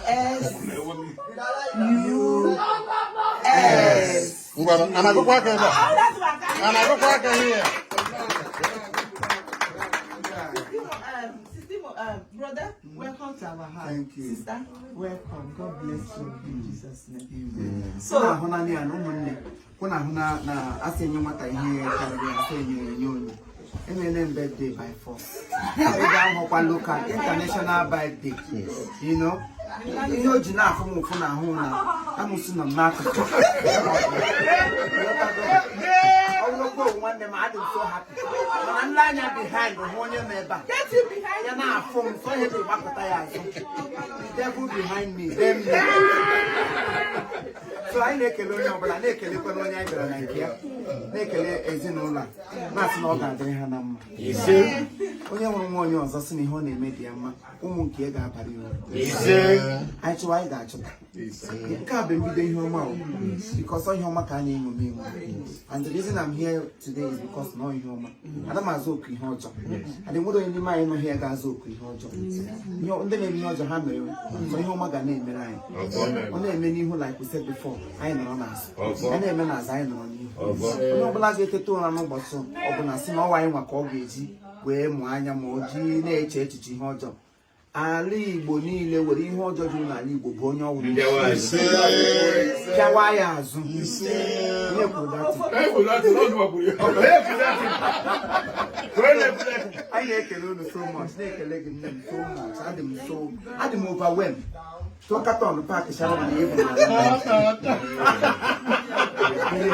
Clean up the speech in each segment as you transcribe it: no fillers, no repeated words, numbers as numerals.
S U S. Ngwa, a na-agụkwa aka ebe a? A na-agụkwa aka ihe? Brother, welcome to our house. Thank you. Sister, welcome. God bless you in Jesus' name. So ahụ naanị ya na ụmụnne kwụ na ahụ na asị enye nwata ihe karịrị asị enye enye onye emene m birthday by force. Ị ga-ahụkwa local, international birthday. Ihe o ji na-afụ m ụfụ na ahụ na amụsụ nọ m n'akụkụ. Ọlụkwa nwanne m, adị m so happy, mana nle anya behind hụ onye nọ ebe a. Get you behind. Ya na-afụ m sọ ihe ji gbapụta ya azụ. The devil behind me, them me. So anyị na-ekele onye ọbụla, na-ekelekwana onye anyị bịara na nke ya, na-ekele ezinụlọ a, na-asị na ọ ga-adịrị ha na mma. Onye hụrụ nwa onye ọzọ sị na ihe ọ na-eme dị ya mma, ụmụ nke ya ga-abara ya uru. Anyị chụwa, anyị ga-achụta. Nke a bụ mbido ihe ọma o, because ihe ọma ka a na-eṅomi eṅomi. And the reason I'm here today is because na ọ ihe ọma. Ada m azụ oku ihe ọjọọ, and enwere onye n'ime anyị nọ here ga-azụ oku ihe ọjọọ. Ndị na-eme ihe ọjọọ, ha mere so ihe ọma ga na-emere anyị. Ọ na-eme n'ihu, like we said before, anyị nọrọ n'azụ. Anyị na-eme n'azụ, anyị nọrọ n'ihu. Onye ọbụla ga-eteta ụra n'ụbọchị ọbụla sị na ọwa anyị nwa ka ọ ga-eji wee mụọ anya, ma o ji na-eche echiche ihe ọjọọ, ala Igbo niile were ihe ọjọọ juru n'ala Igbo bụ onye ọwụrụ pịawa ya azụ. Onye kwuru that thing? Anyị na-ekele unu so much, na-ekele gị, nne m, so much. Adị m so, adị m overwhelmed. So carton pack shara na ebu na.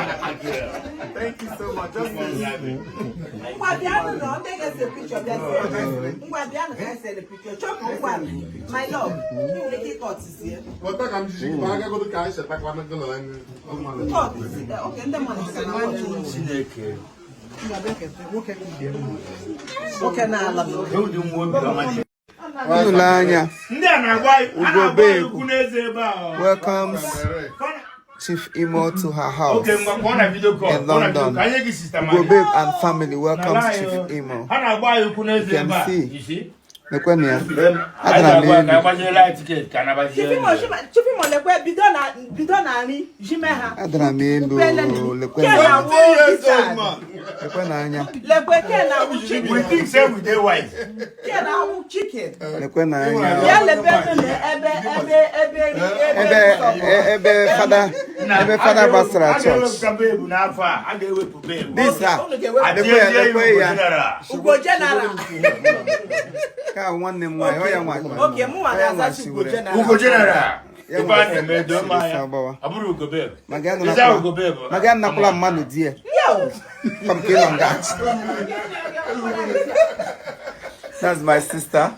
Thank you so much. Just Ngwa, bịanụ na ndị ga-ese picture, bịa see. Ngwa, bịanụ ka ese the picture. Chọpụ, ngwa. My love, ị nwere ike ịkọtizie. Weta ka m jiji gị ma agagodo ka anyị chetakwa na gị na anyị. Kọtizie. Okay, ndị mmadụ sị na watch. Chineke. Nwoke na-ala. Unu anya. Ndị a na-agba a na-agba anyị ukwu n'eze ebe a ọ. Welcomes Chief Imo to her house. Oke, ngwa, kpọọ na video call. In Kpọọ na video London. ka anyị gị Sister Maria. Ugo Babe and family welcomes N'ala Chief anyị, Imo. ha na-agba anyị ukwu n'eze You can ebe a. see. You see? Lekwenụ ya. Anyị Adara m ga-agba ka elu. agbaziela anyị ticket ka anabazie. Chief Imo, lekwe, bido na nri jime ha. Adara m elu. Ke Lekwenụ na anya. wo gizzard. Lekwenụ anya. Lekwe, ke na wu chicken. We think say we dey wise. Ke na wu chicken. Lekwenụ anya. Ya lebe na ebe ebe ebe ebe Ebe ebe fada gbasara A church. ga-ewepụta babe n'afọ a. A ga-ewepụ babe. This ha. Unu ga-ewepụ. Lekwe ya, lekwe ya. General. Ugo General. Ka nwanne m nwaanyị, ọ ya nwa. Okay, mụnwa Ọ ya nwa na-azachi Ugo shiwere. General. Ugo General. Ya Ife a nwa na-eme doo m anya. agbawa. Ọ bụrụ Ugo babe. Ma gị Ịza Ugo babe. anụlakwala. Ma gị anakwala mmadụ di ya. Yo. From Kilongat. That's my sister.